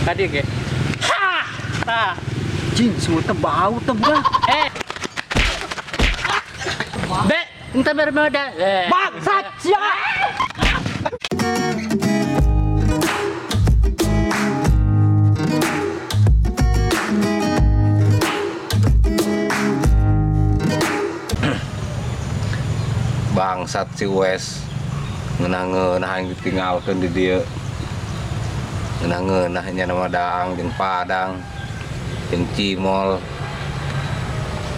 Tadi ge. Ha! Tah. Jing, semua teh bau teh budak. Eh. Be, entah bermoda. Bangsat sia. Bangsat si Wes ngeunah-ngeunah aing ditinggalkeun di dieu. Ngeunah-ngeunah nya nama daang jeung padang jeung cimol.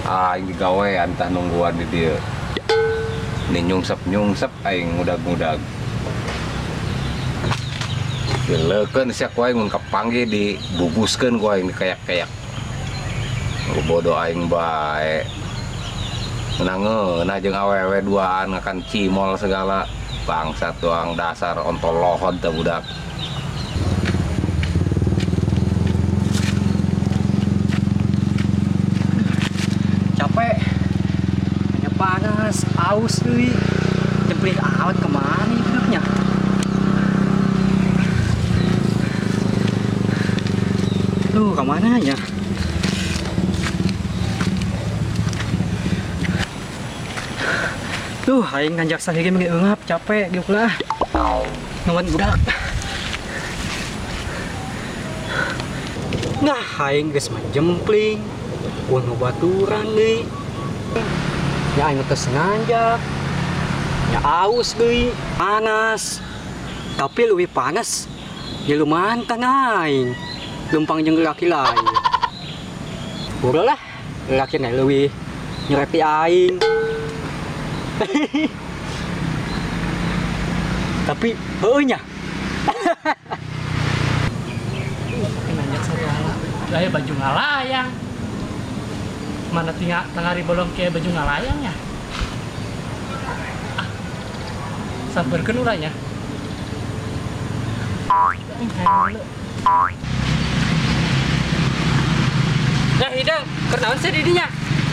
Aing digawean tah nungguan di dieu. Ini nyungsep-nyungsep aing ngudag-ngudag. Dileukeun sia ku aing mun kapanggih dibubuskeun ku aing dikayak-kayak. Bodoh aing bae. Ngeunah jeung awewe duaan ngakan cimol segala. Bangsat doang dasar ontol lohod teh budak. Capek. Hanya panas, aus deui. Jemplit amat kemana nih budaknya? Tuh, kemana ya? Tuh, aing nganjak sahige mah eungap, capek geuk lah. Nungguan budak. Nah, aing geus mah jempling. Uang ngabaturan deui. Ya aing teh nganjak. Ya aus deui, panas. Tapi leuwih panas ya lumayan kan aing. Lempang jeung laki lain. Udah lah, laki na leuwih nyereti aing. Tapi heueuh nya. Nanjak segala. Gaya baju ngalayang. Mana tinggal tengah bolong kayak baju ngalayang ya. Ah. Samperkeun urangnya. Dah hidang, keur naon sia di dinya?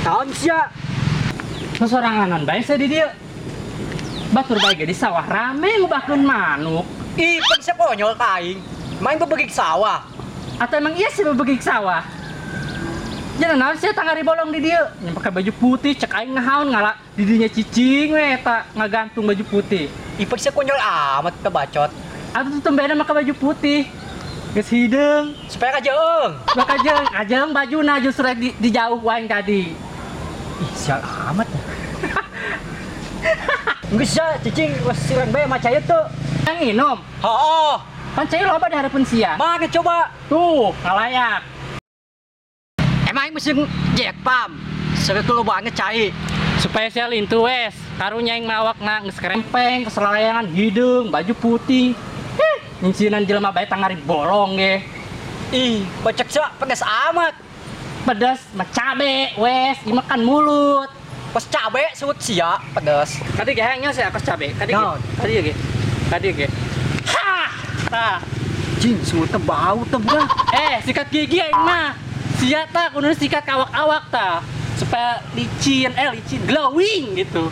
Naon sia? Soranganan bae sia di dieu. Batur bae ge di sawah rame ngubahkeun manuk. Ih, pan sia konyol ka aing. Main bebegik sawah. Atau emang iya sih bebegik sawah? Jangan naon sia tangari bolong di dieu. Nya pake baju putih cek aing ngahaon ngala di dinya cicing we eta ngagantung baju putih. Ih, pan sia konyol amat kebacot. Atuh tuh tumbena make baju putih. Geus hideung supaya kajeung. Supaya kajeung, kajeung bajuna justru di jauh wae tadi. Ih, sial amat. Geus sia cicing wes sirang bae maca ieu teu. Yang minum. Heeh. Pan cai loba di hareupeun sia. Mana coba? Tuh, ngalayak. Emang aing mesti jek pam. Seureuh lobana cai. Supaya sia lintu wes. Karunya aing mawakna geus kerempeng, keselayangan hideung, baju putih. Heh, nyingsieunan jelema bae tangari bolong ge. Ih, bacek sia pedes amat. Pedes mah cabe wes, dimakan mulut. Kos cabe sebut sia pedes. Tadi ge hayangnya sia kos cabe. Tadi ge. Tadi ge. Tadi ge. Ha! Tah. Jing, semua teh bau teh budak. Eh, sikat gigi aing mah. Sia tah kudu sikat awak-awak tah supaya licin, licin glowing gitu.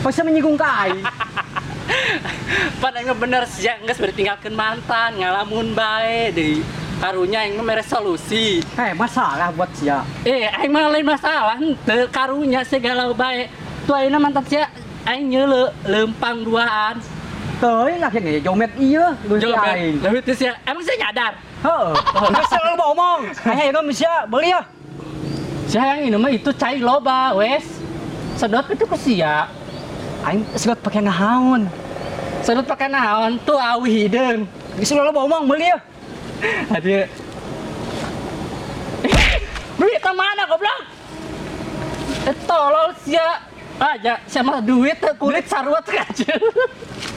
Kok menyinggung ka aing? Pan aing bener sia geus bari tinggalkeun mantan, ngalamun bae deui. Karunya aing mah mere solusi. Eh, masalah buat sia. Eh, aing mah lain masalah henteu karunya segala bae. Tuh ayeuna mantan sia aing nyeuleu leumpang duaan. Teuing lah yang jomet ieu leuwih aing. Leuwih teh sia. Emang sia nyadar? Heeh. Geus lu ngomong. Aya ieu sia beli ya. Sia yang ini mah itu cai loba wes. Sedot itu ke sia. Aing sedot pake naon? Sedot pake naon? Tuh awi hideung. Geus lu ngomong beli ya. Aduh. Duit mana goblok? Tolol sia. Aja sama duit kulit sarua teh kajeun.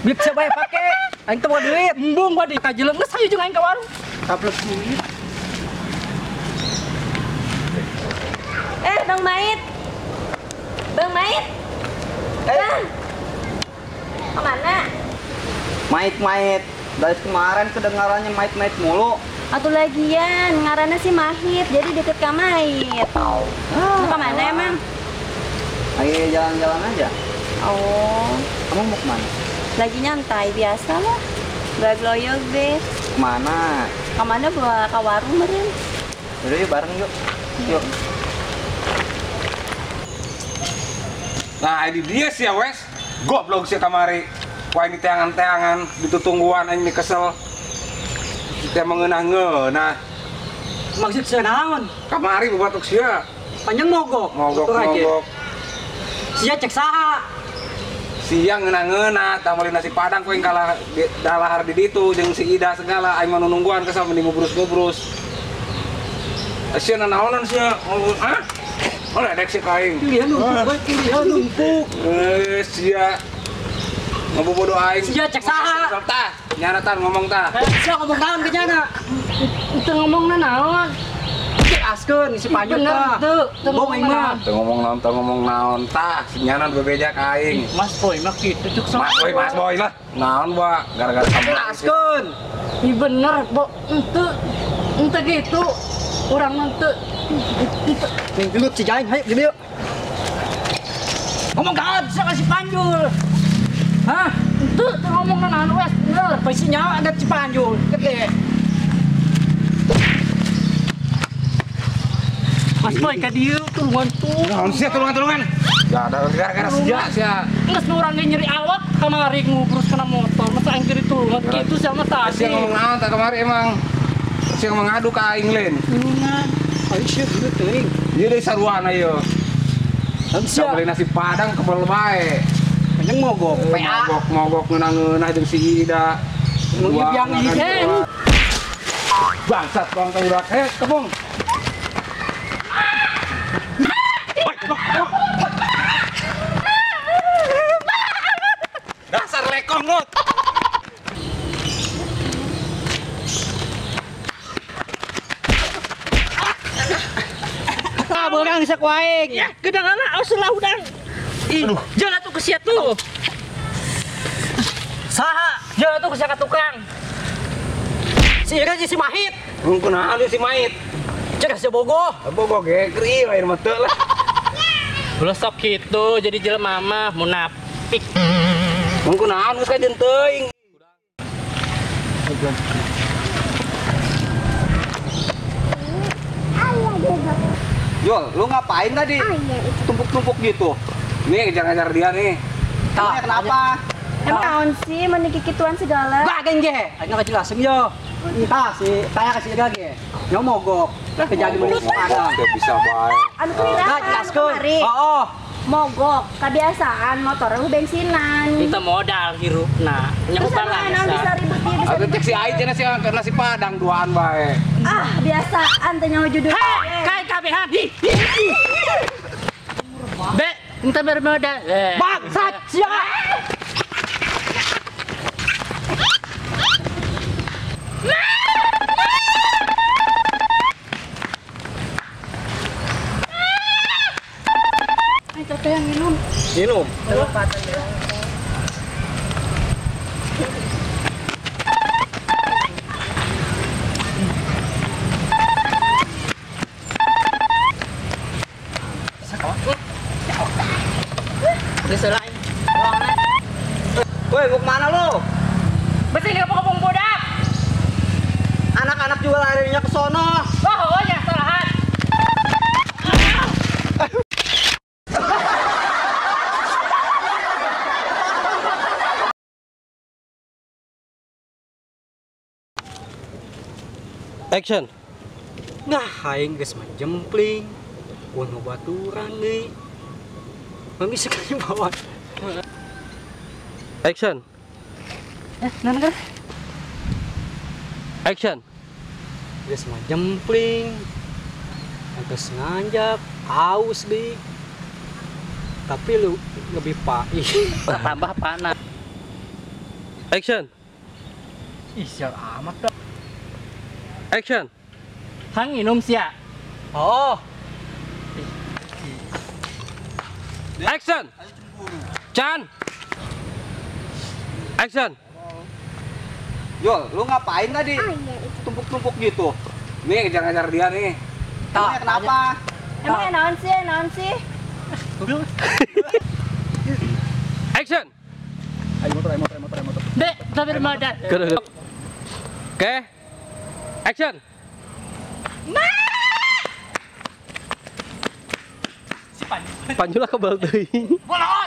Duit siapa yang pake? Aing teh boga duit. Embung gua di kajeun geus hayu jeung aing ka warung. Taplek duit. Eh, Bang Mait. Bang Mait. Bang. Kemana? Mait-mait. Dari kemarin kedengarannya mait-mait mulu. Atuh lagian, ngaranna sih Mahit, jadi deket ka Mait. Mau kemana emang? Lagi jalan-jalan aja. Oh. Kamu mau kemana? Lagi nyantai biasa lah. Gak gloyok deh. Kemana? Kemana bawa ke warung meureun? Udah yuk bareng yuk. Yuk. Nah, ini dia sih ya, Wes. Goblok sih kamari. Wah, ini teangan-teangan ditutungguan aing ini kesel. Kita mengenah-ngeunah. Maksud sia naon? Kamari babatuk sia. Panjang mogok. Mogok, mogok. Sia cek saha? Sia ngeunah-ngeunah, tah meuli nasi padang ku kalah dalahar di ditu jeung si Ida segala aing mah nungguan kesel mending ngubrus-ngubrus. Sia nanaonan sia? Hah? Oh, ledek sih kaing. Pilihan numpuk, pilihan numpuk. Eh, sia ngabobodo aing. Sia cek saha? Tah, nyana tan ngomong tah. Sia ngomong naon ke nyana? Teu ngomongna naon? Askeun si Panjul tah. Teu ngomong mah. Teu ngomong naon, teu ngomong naon tah, si nyana bebeja ka aing. Mas Boy mah kitu cuk sama. Mas Boy, Mas Boy lah. Naon ba gara-gara sama. Askeun. Ih bener, Bo. Henteu. Henteu gitu. Urang mah henteu. Nih gelut si Jaing, hayu gede yuk. Ngomong naon sia ka si Panjul? Hah? Henteu teu ngomong naon wes bener. Pasti nyawa ada si Panjul, gede. Mas Boy ka dieu tulungan tuh. Naon sia tulungan-tulungan? Ya ada gara-gara sia sia. Geus nu urang ge nyeri awak kamari ngubrus kana motor, masa aing teu ditulungan kitu sia mah tadi. Sia ngomong naon tah kamari emang. Sia mengadu ka aing lain. Tulungan. Aing sia geus teuing. Ieu deui saruana ieu. Sia beli nasi padang kebel bae. Panjang mogok, PA. Mogok ngeunah-ngeunah jeung si Ida. Ngeup yang ieu. Bangsat bang budak. Eh, kebong. Dasar lekong lu. Ah, beurang sak wae. Ya, gedanganna awas lah udang. Ih, jalan tuh ke sia tuh. Saha? Jalan tuh ke sia ka tukang. Si Ira si Mahit. Mun kunaon si Mahit? Cek si Bogo. Bogo ge keur lain mah teu lah. Ulah sok kitu jadi jelema mah munafik. Mun kunaon geus kajeun teuing. Jol, lu ngapain tadi? Tumpuk-tumpuk gitu. Nih kejar-kejar dia nih. Tah, kenapa? Emang naon sih meni kikituan segala? Bagen ge, aing ngajelasin yo. Entah si tanya ka si Ida ge. Nyo mogok. Kejadi meuli padang. Teu bisa bae. Anu kuirahan jelaskeun. Heeh. Mogok, kebiasaan motor lu bensinan. Itu modal hirupna. Nya utang lah. Bisa ribut dia bisa. Atuh cek si Aing cenah si nasi padang duaan bae. Ah, biasaan teh nyawa judul. Hei, kai kabehan. Hi. Be, ente bermodal. Bangsat sia. Teh yang minum. Minum. Woi, mau kemana lu? Besi ngepung-ngepung budak. Anak-anak juga larinya ke sono. Oh, ya salahan. Action. Nah, aing geus mah jempling. Uang baturan deui. Mami sekali bawa. Action. Naon kan? Action. Geus mah jempling. Geus nganjak, aus deui. Tapi lu lebih pai. Tambah panas. Action. Ih, sial amat dah. Action. Hang minum sia. Oh. Action. Chan. Action. Jol, lu ngapain tadi? Tumpuk-tumpuk gitu. Nih kejar-kejar dia nih. Tah, kenapa? Emang naon sih, naon sih? Action. Ayo motor, ayo motor, ayo motor, ayo motor. Be, tapi modal. Oke. Action. Si Panjul. Panjul lah kebal teuing. Bolong.